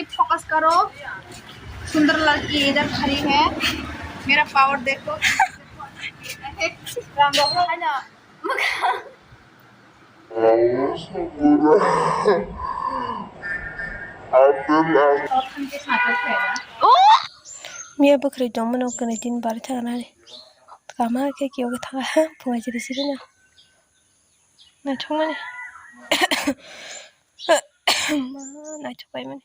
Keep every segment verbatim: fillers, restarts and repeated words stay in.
फोकस करो, सुंदर लड़की इधर खड़ी है, मेरा पावर देखो। राम बाबू है ना? Miya bwkhwrwi tongmani o kwnwi tin barwi thangna ni kama khe kiyo khe thanga phunga chiri chiri no naithokmani ma naithok paimani.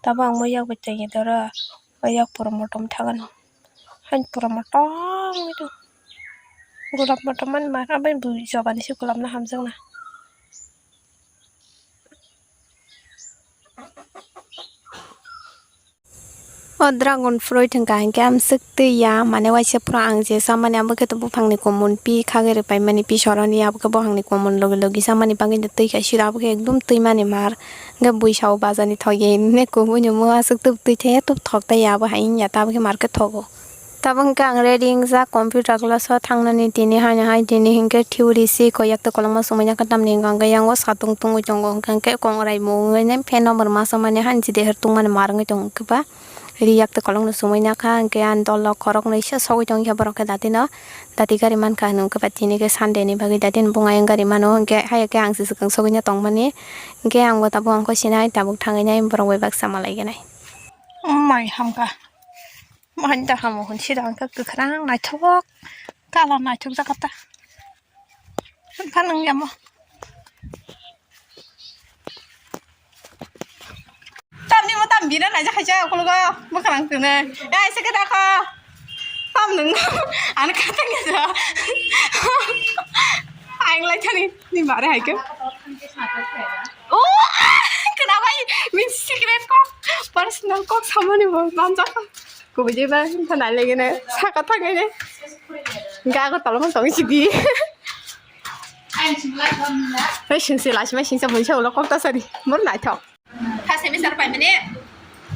Tabuk ang mo yak bai tongya doro, o yak pura motom thangano. Hain pura motom wngwi tong. Golap motom mani ma, abo bui jobani se golapno hamjakna. O dragon fruit hwnkha hinkhe amswk twi ya, mane waisa phuru ang je chamani abo khe buphangni kumun pi khagwi rwpaimani pi soroni abo khe buphangni kumun logi logi chamani bagwi twi khai siro abo khe ekdum twi mani mar. Hwnkhe bui sao bazar ni thok ya hinwi kubui ni mo aswk tub twi thaya tub thok ta ya abo hai wngya ta abo khe market thogo. Tabuk hwnkhe ang ready wngjak computer class o thangnani tini haino hai tini hwnkhe theory si koi yak twi kolokma swmai ya khe tamni hwnkhe yang o satung tungwi tongo hwnkhe kongrai bo wngwi fan o bo rwma swmani han jide her tungmani mar wngwi tongo hwnkhe ba. Ri yak twi kolokno swmai nakha, hwnkhe ani dol o khoroknwi se sogwi tongkha borok khe datino, dati gari mankha hinwi hwnkhe ba tini khe Sunday ni bagwi datino bung ayang gari mano, hwnkhe hai khe ang se swkang sogwino tongmani, hwnkhe ang bo tabuk ang khe sinai tabuk thangwi nai borok bai baksa malai gwnai. Mai hamkha, mai da hamo hwn sida hwnkhe kwkhwrang naithok, colour naithok jakha ta, hwnkha nang yamo. Tamni mo tam bina naijak khaisa ukologo bwkhwrang twnwi. Ai se khe dakho. Tam nung. Ano kata ngi ja. Aing lai thani ni mare hai khe. O kana bai min secret kok personal kok samani bo manjak. Kubui je ba thanai lagi ne saka thangai ne. Ga ko tolong tong sidi. Hei singsi lasi mai singsa buisa ulo kok ta sari. Mur naithok. First semester paimani.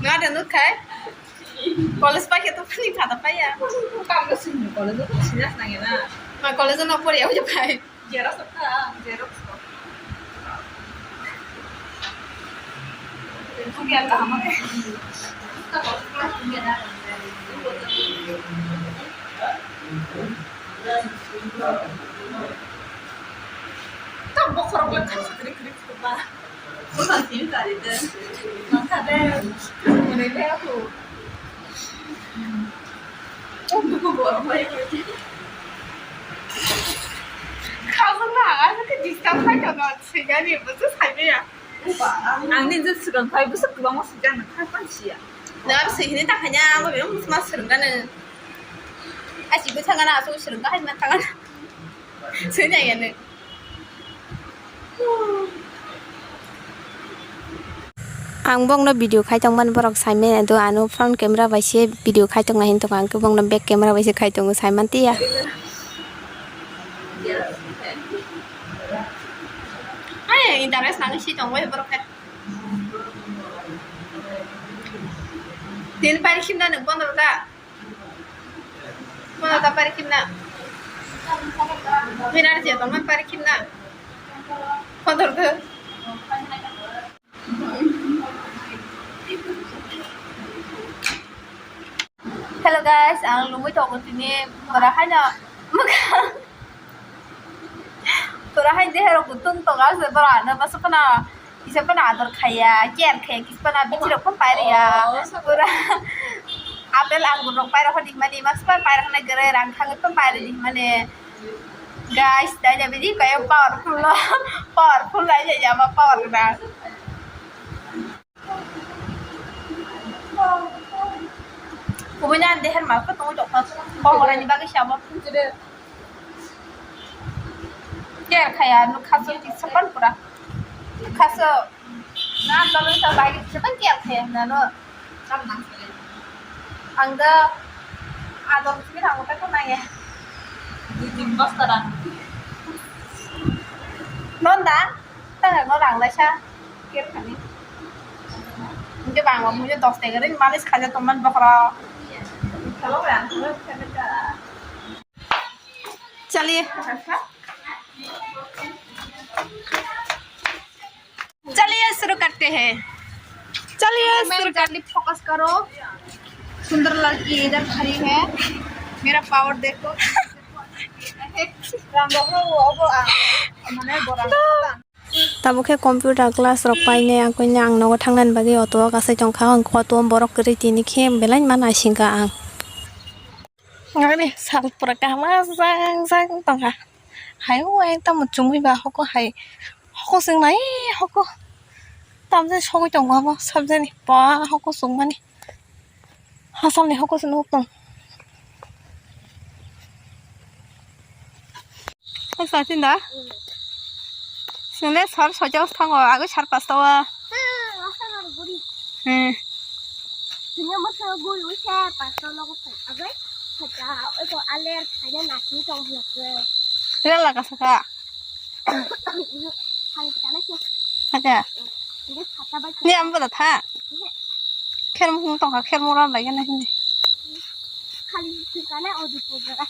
Nang ada nuk khai. College pai khe to khani khata paiya. Kam no sini college to sini as nangya na. Ma college no pori au jai. Xerox kha, xerox ko. Itu yang kaham. Tam bokhorok le khasi krik krik ba. Bukan sini tadi deh. Mangkha deh. Mulai deh aku. Oh, buku borok bai. Khajak na, aku ke disturb khai to na, sengani, busu sai ya. Ang ni je swkang khai, busu kwbangma swkang khai pan siya. Na, sengini ta khanya, amo be mas swrwngkha ne. Asi bwsakgana aswk swrwngkha hai man thangana. Sui nai ya ne. Ang bokno video khai tongmani borok saimani do ano front camera bai se video khai tongna hin tongo ang khe bokno back camera bai se khai tongo saiman tiya. Ai interest nang si tongo borok khe. Tin pari khimna nang pondro ta. Mana ta pari khimna. Energy tongma pari khimna. Kotor khe. Hello guys, ang lungwi tongo tini bara haino mwkhang. Bara hai dehe rok kutung tongo se bara ano basa pana. Kisa pana ador khaya, care khaya, kisa pana bichirok pun pairaya. Oh, pura apple angur rok pairok hodi mani, mas pan pairok na gere rang khangit pun pairok di mani. Guys, dai dai bidi kaya powerful lo, powerful dai dai jama power na. Kubui na deher mal ko tongo jokha, power ni bagwi sabo. Care khaya, nukha so ti sapan pura. Nukha so. Na, tolong sa bai, seven K ang khe, na, no? Ang da, ador sini rang utai ko nai. Dui tin bosta rang. Non da, ta no rang lai sa, kir khani. Mungkin bang, mungkin dos tega rin manis khaja teman bokro. Kalau rang, kalau khaja. चलिए, चलिए शुरू करते हैं। चलिए, मैं जल्दी फोकस करो। सुंदर लड़की इधर खड़ी है, मेरा पावर देखो। राम बाबू, वो, वो, आ, माने बोरा। Tabuk khe computer class rok painai, ang koinai ang nogo thangnani bagwi auto o kasai tongkha, ang auto o borok kwrwi tini khe belai ma naisingkha ang. Ngani sal pura kaham jang jang tongkha. Hai o ekta muchungwi ba hoko hai. Hoko swngnai hoko. Tamjai sogwi tongo abo sabjani. Ba hoko chwngmani. Hasalni hoko se nuk tong. Hai sa tinda. Sini sar soja thango, agwi sar pasta wa. Hmm. Rela ka saka. Saka. Ni amba da tha. Kher mung tongkha, kher mung ram bai gana hindi. Khali kana odi pujara.